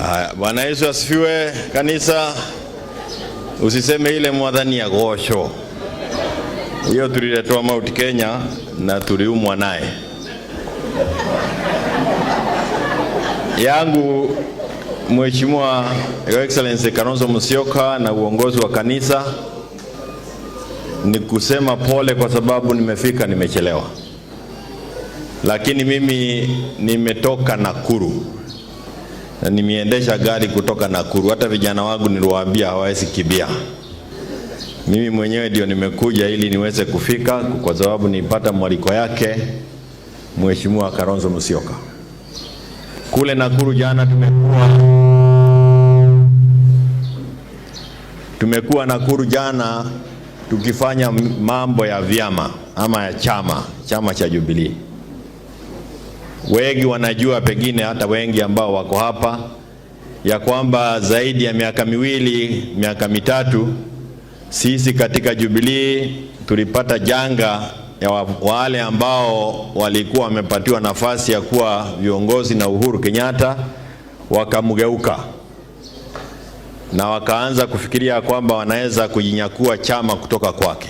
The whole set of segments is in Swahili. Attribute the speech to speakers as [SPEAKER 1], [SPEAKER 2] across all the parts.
[SPEAKER 1] Haya, Bwana Yesu asifiwe kanisa. Usiseme ile mwadhani ya gosho. Hiyo tuliletewa Mount Kenya na tuliumwa naye. Yangu Mheshimiwa Your Excellency Kalonzo Musyoka na uongozi wa kanisa ni kusema pole kwa sababu nimefika nimechelewa. Lakini mimi nimetoka Nakuru na nimeendesha gari kutoka Nakuru. Hata vijana wangu niliwaambia hawawezi kibia. Mimi mwenyewe ndio nimekuja ili niweze kufika kwa sababu nilipata mwaliko yake Mheshimiwa Kalonzo Musyoka. Kule Nakuru jana tumekuwa Nakuru jana tukifanya mambo ya vyama ama ya chama cha Jubilee. Wengi wanajua, pengine hata wengi ambao wako hapa, ya kwamba zaidi ya miaka miwili, miaka mitatu, sisi katika Jubilee tulipata janga ya wale ambao walikuwa wamepatiwa nafasi ya kuwa viongozi na Uhuru Kenyatta wakamgeuka na wakaanza kufikiria kwamba wanaweza kujinyakua chama kutoka kwake.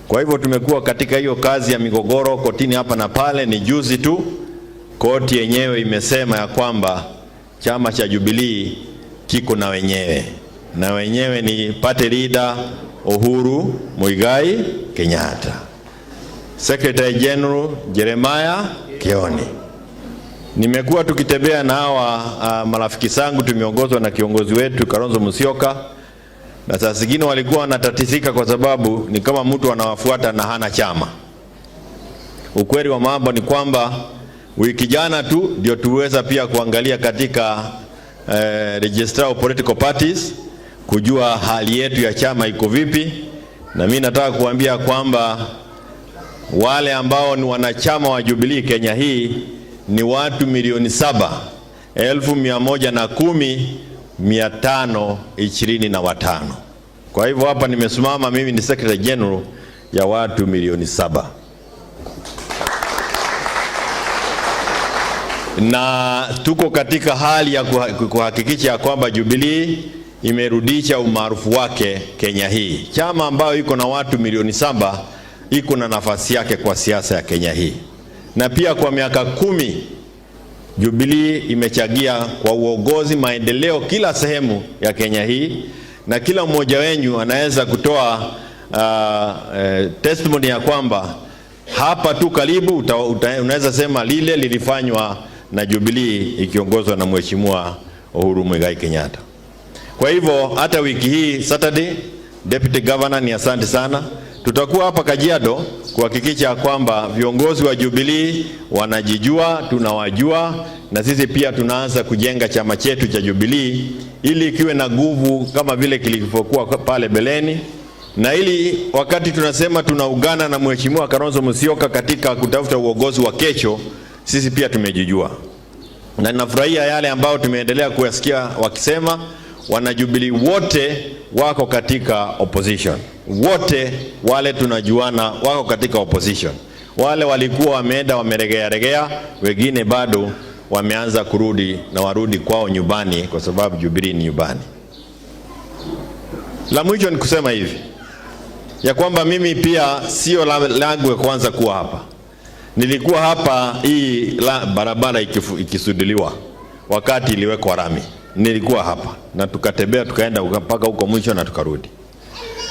[SPEAKER 1] Kwa hivyo tumekuwa katika hiyo kazi ya migogoro kotini hapa na pale. Ni juzi tu koti yenyewe imesema ya kwamba chama cha Jubilee kiko na wenyewe, na wenyewe ni party leader Uhuru Muigai Kenyatta, Secretary General Jeremiah Kioni. Nimekuwa tukitembea na hawa marafiki zangu, tumeongozwa na kiongozi wetu Kalonzo Musyoka, na saa zingine walikuwa wanatatizika kwa sababu ni kama mtu anawafuata na hana chama. Ukweli wa mambo ni kwamba wiki jana tu ndio tuweza pia kuangalia katika Registrar of Political Parties kujua hali yetu ya chama iko vipi, na mimi nataka kuambia kwamba wale ambao ni wanachama wa Jubilee Kenya hii ni watu milioni saba elfu mia moja na kumi mia tano ishirini na watano. Kwa hivyo hapa nimesimama mimi ni Secretary General ya watu milioni 7. Na tuko katika hali ya kuhakikisha ya kwamba Jubilee imerudisha umaarufu wake Kenya hii. Chama ambayo iko na watu milioni 7 iko na nafasi yake kwa siasa ya Kenya hii. Na pia kwa miaka 10 Jubilee imechangia kwa uongozi maendeleo kila sehemu ya Kenya hii, na kila mmoja wenyu anaweza kutoa testimony ya kwamba hapa tu karibu unaweza sema lile lilifanywa na Jubilee ikiongozwa na Mheshimiwa Uhuru Muigai Kenyatta. Kwa hivyo hata wiki hii Saturday, Deputy Governor, ni asante sana. Tutakuwa hapa Kajiado kuhakikisha kwamba viongozi wa Jubilee wanajijua, tunawajua, na sisi pia tunaanza kujenga chama chetu cha Jubilee ili kiwe na nguvu kama vile kilivyokuwa pale beleni, na ili wakati tunasema tunaungana na Mheshimiwa Kalonzo Musyoka katika kutafuta uongozi wa kesho, sisi pia tumejijua. Na ninafurahia yale ambayo tumeendelea kuyasikia wakisema wanajubilee wote wako katika opposition. Wote wale tunajuana wako katika opposition. Wale walikuwa wameenda wameregea regea, wengine bado wameanza kurudi na warudi kwao nyumbani kwa sababu Jubilee ni nyumbani. La mwisho ni kusema hivi ya kwamba mimi pia sio langu ya kwanza kuwa hapa. Nilikuwa hapa hii barabara ikisuduliwa wakati iliwekwa rami. Nilikuwa hapa na tukatembea tukaenda mpaka huko mwisho na tukarudi.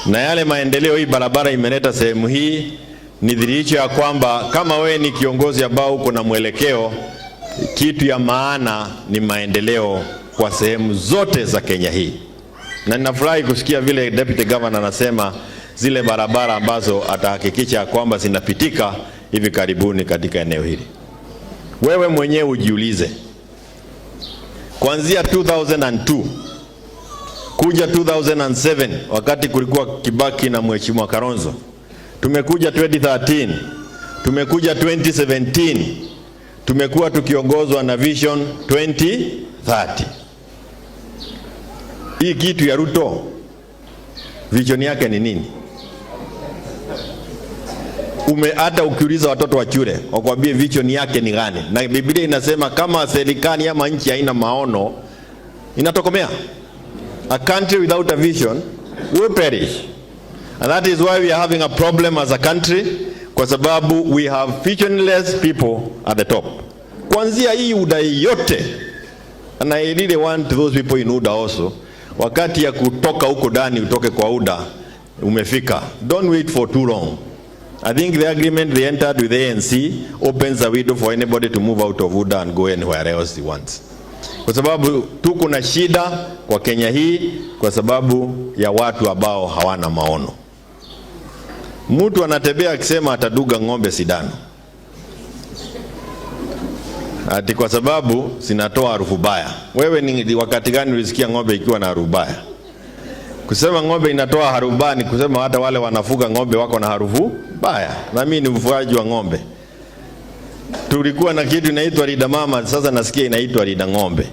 [SPEAKER 1] Na yale maendeleo hii barabara imeleta sehemu hii ni dhihirisho ya kwamba kama wewe ni kiongozi ambao uko na mwelekeo, kitu ya maana ni maendeleo kwa sehemu zote za Kenya hii. Na ninafurahi kusikia vile Deputy Governor anasema zile barabara ambazo atahakikisha kwamba zinapitika hivi karibuni katika eneo hili. Wewe mwenyewe ujiulize, kuanzia 2002 kuja 2007 wakati kulikuwa Kibaki na Mheshimiwa Kalonzo, tumekuja 2013, tumekuja 2017, tumekuwa tukiongozwa na Vision 2030. Hii kitu ya Ruto vision yake ni nini? Hata ukiuliza watoto wa shule wakwambie vision yake ni gani. Na Biblia inasema kama serikali ama nchi haina maono Inatokomea. A country without a vision will perish. And that is why we are having a problem as a country, kwa sababu we have visionless people at the top. Kuanzia hii UDA yote, and I really want those people in UDA also, wakati ya kutoka huko ndani utoke kwa UDA umefika. Don't wait for too long. I think the agreement they entered with ANC opens a window for anybody to move out of UDA and go anywhere else he wants. Kwa sababu tuko na shida kwa Kenya hii kwa sababu ya watu ambao hawana maono. Mtu anatembea akisema atadunga ng'ombe sindano ati kwa sababu zinatoa harufu baya. Wewe ni wakati gani ulisikia ng'ombe ikiwa na harufu baya? Kusema ng'ombe inatoa harufu baya ni kusema hata wale wanafuga ng'ombe wako na harufu baya. Na mimi ni mfugaji wa ng'ombe. Tulikuwa na kitu inaitwa Linda Mama, sasa nasikia inaitwa Linda Ng'ombe.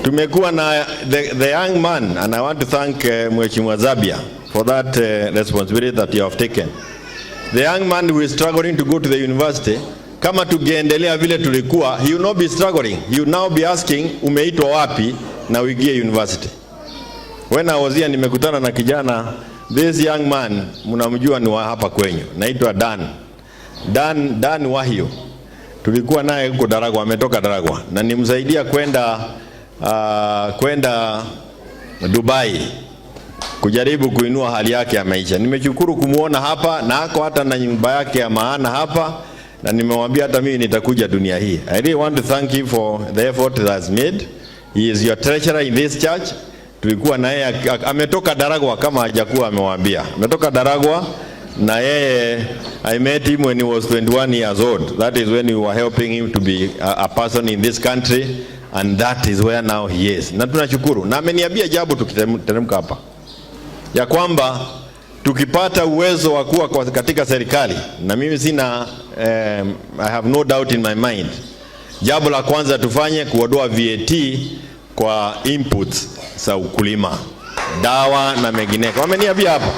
[SPEAKER 1] Tumekuwa na the young man, and I want to thank Mheshimiwa Zabia for that responsibility that you have taken. The young man who is struggling to go to the university, kama tungeendelea vile tulikuwa, he will not be struggling. He will now be asking, umeitwa wapi na uingie university. When I was here, nimekutana na kijana, this young man, mnamjua ni wa hapa kwenyu, naitwa Dan. Dan Wahio. Tulikuwa naye huko Daragwa, ametoka Daragwa, na nimsaidia kwenda Dubai kujaribu kuinua hali yake ya maisha. Nimeshukuru kumuona hapa na ako hata na nyumba yake ya maana hapa, na nimemwambia hata mimi nitakuja dunia hii. I really want to thank you for the effort that has made. He is your treasurer in this church. Tulikuwa na yeye, ametoka Daragwa kama hajakuwa amewaambia. Ametoka Daragwa na yeye, I met him when he was 21 years old. That is when we were helping him to be a person in this country, and that is where now he is. Na tunashukuru. Na ameniambia jambo tukiteremka hapa, ya kwamba tukipata uwezo wa kuwa katika serikali, na mimi sina, I have no doubt in my mind, jambo la kwanza tufanye kuondoa VAT kwa inputs za ukulima, dawa na mengineko. Wameniambia hapa.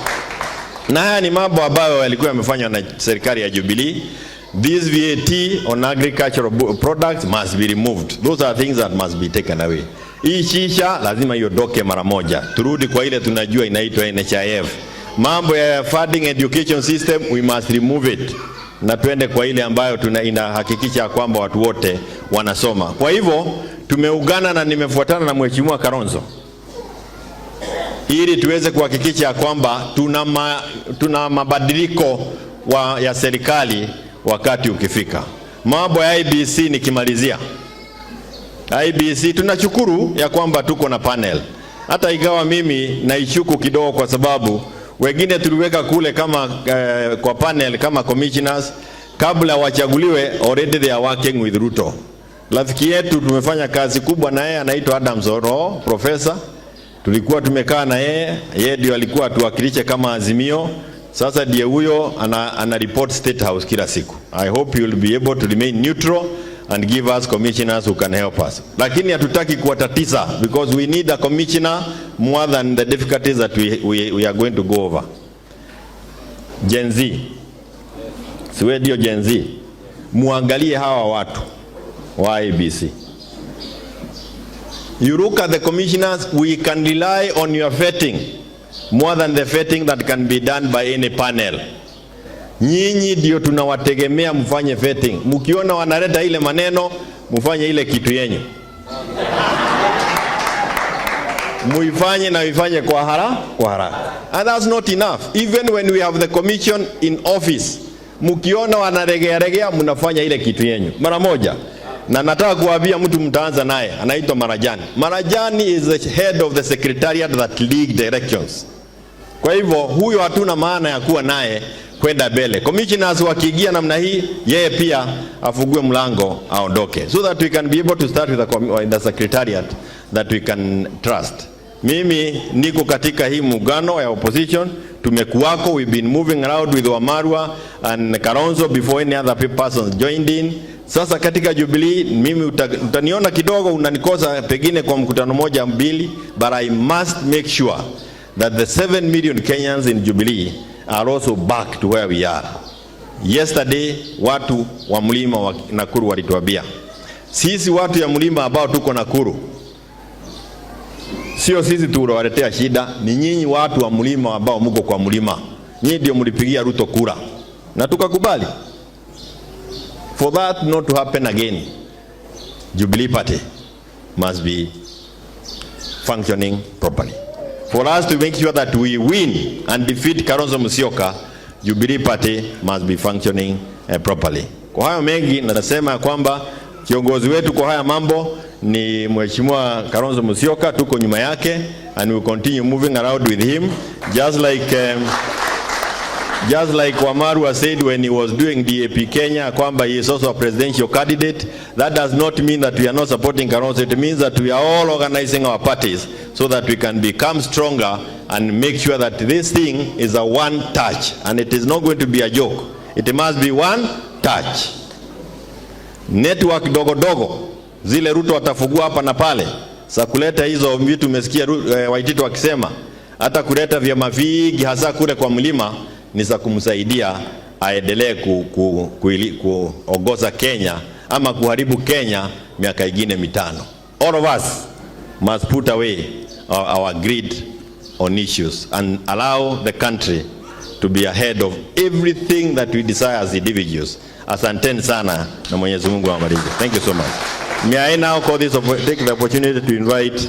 [SPEAKER 1] Na haya ni mambo ambayo yalikuwa yamefanywa na serikali ya Jubilee. This VAT on agricultural products must be removed. Those are things that must be taken away. Hii shisha lazima iondoke mara moja. Turudi kwa ile tunajua inaitwa NHIF. Mambo ya funding education system, we must remove it. Na tuende kwa ile ambayo inahakikisha kwamba watu wote wanasoma. Kwa hivyo tumeungana na nimefuatana na Mheshimiwa Kalonzo ili tuweze kuhakikisha kwamba tuna mabadiliko ya serikali wakati ukifika. Mambo ya IEBC nikimalizia. IEBC tunashukuru ya kwamba tuko na panel. Hata ingawa mimi naishuku kidogo kwa sababu wengine tuliweka kule kama kwa panel kama commissioners kabla wachaguliwe, already they are working with Ruto. Rafiki yetu tumefanya kazi kubwa na yeye anaitwa Adams Oro, professor. Tulikuwa tumekaa na yeye, yeye ndio alikuwa atuwakilishe kama Azimio. Sasa ndiye huyo ana report State House kila siku. I hope you will be able to remain neutral and give us commissioners who can help us. Lakini hatutaki kuwatatiza because we need a commissioner more than the difficulties that we are going to go over. Gen Z. Siwe ndio Gen Z. Muangalie hawa watu wa IEBC. You look at the commissioners, we can rely on your vetting more than the vetting that can be done by any panel. Nyinyi ndio tunawategemea mfanye vetting. Mkiona wanaleta ile maneno, mfanye ile kitu yenyu. Muifanye na uifanye kwa kwa haraka. And that's not enough. Even when we have the commission in office, mkiona wanaregea regea, mnafanya ile kitu yenyu mara moja. Na nataka kuambia mtu mtaanza naye, anaitwa Marajani. Marajani is the head of the secretariat that lead elections. Kwa hivyo huyo hatuna maana ya kuwa naye kwenda mbele. Commissioners wakiingia namna hii, yeye pia afungue mlango aondoke, so that we can be able to start with the secretariat that we can trust. Mimi niko katika hii muungano ya opposition, tumekuwako, we've been moving around with Wamalwa and Kalonzo before any other persons joined in. Sasa katika Jubilee mimi utaniona kidogo, unanikosa pengine kwa mkutano moja mbili, but I must make sure that the 7 million Kenyans in Jubilee are also back to where we are. Yesterday watu wa mlima wa Nakuru walituambia Sisi watu ya mlima ambao tuko Nakuru, sio sisi tuliwaletea shida, ni nyinyi watu wa mlima ambao muko kwa mlima. Nyinyi ndio mlipigia Ruto kura na tukakubali. For that not to happen again, Jubilee Party must be functioning properly. For us to make sure that we win and defeat Kalonzo Musyoka, Jubilee Party must be functioning properly. Kwa hayo mengi nasema ya kwamba kiongozi wetu kwa haya mambo ni Mheshimiwa Kalonzo Musyoka, tuko nyuma yake and we continue moving around with him just like Wamalwa said when he was doing DAP Kenya kwamba he is also a presidential candidate. That does not mean that we are not supporting Kalonzo. It means that we are all organizing our parties so that we can become stronger and make sure that this thing is a one touch, and it is not going to be a joke. It must be one touch. Network dogo dogo zile Ruto atafungua hapa na pale za kuleta hizo vitu, umesikia Waititu akisema hata kuleta vyama vingi hasa kule kwa mlima ni za kumsaidia aendelee kuongoza Kenya ama kuharibu Kenya miaka ingine 5. All of us must put away our greed on issues and allow the country to be ahead of everything that we desire as individuals. Asanteni sana na Mwenyezi Mungu awabariki. Thank you so much. May I now call this, take the opportunity to invite